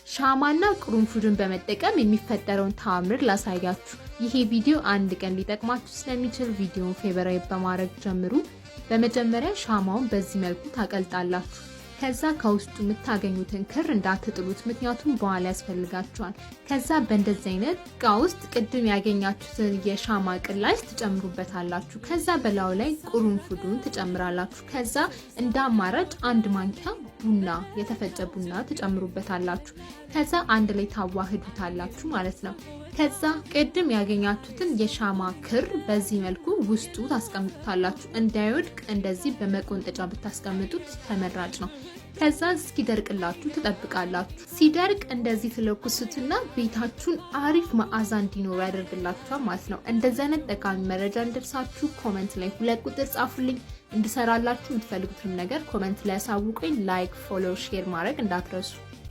ሻማና ቅርንፉድን በመጠቀም የሚፈጠረውን ተአምር ላሳያችሁ። ይሄ ቪዲዮ አንድ ቀን ሊጠቅማችሁ ስለሚችል ቪዲዮውን favorite በማድረግ ጀምሩ። በመጀመሪያ ሻማውን በዚህ መልኩ ታቀልጣላችሁ። ከዛ ከውስጡ የምታገኙትን ክር እንዳትጥሉት፣ ምክንያቱም በኋላ ያስፈልጋችኋል። ከዛ በእንደዚህ አይነት እቃ ውስጥ ቅድም ያገኛችሁትን የሻማ ቅላጭ ትጨምሩበታላችሁ። ከዛ በላዩ ላይ ቅርንፉዱን ትጨምራላችሁ። ከዛ እንደ አማራጭ አንድ ማንኪያ ቡና፣ የተፈጨ ቡና ትጨምሩበታላችሁ። ከዛ አንድ ላይ ታዋህዱታላችሁ ማለት ነው። ከዛ ቅድም ያገኛችሁትን የሻማ ክር በዚህ መልኩ ውስጡ ታስቀምጡታላችሁ። እንዳይወድቅ እንደዚህ በመቆንጠጫ ብታስቀምጡት ተመራጭ ነው። ከዛ እስኪደርቅላችሁ ትጠብቃላችሁ። ሲደርቅ እንደዚህ ትለኩሱትና ቤታችሁን አሪፍ መዓዛ እንዲኖሩ ያደርግላችኋል ማለት ነው። እንደዚህ አይነት ጠቃሚ መረጃ እንዲደርሳችሁ comment ላይ 2 ቁጥር ጻፉልኝ። እንድሰራላችሁ የምትፈልጉትን ነገር comment ላይ ያሳውቁኝ። Like፣ follow፣ share ማድረግ እንዳትረሱ።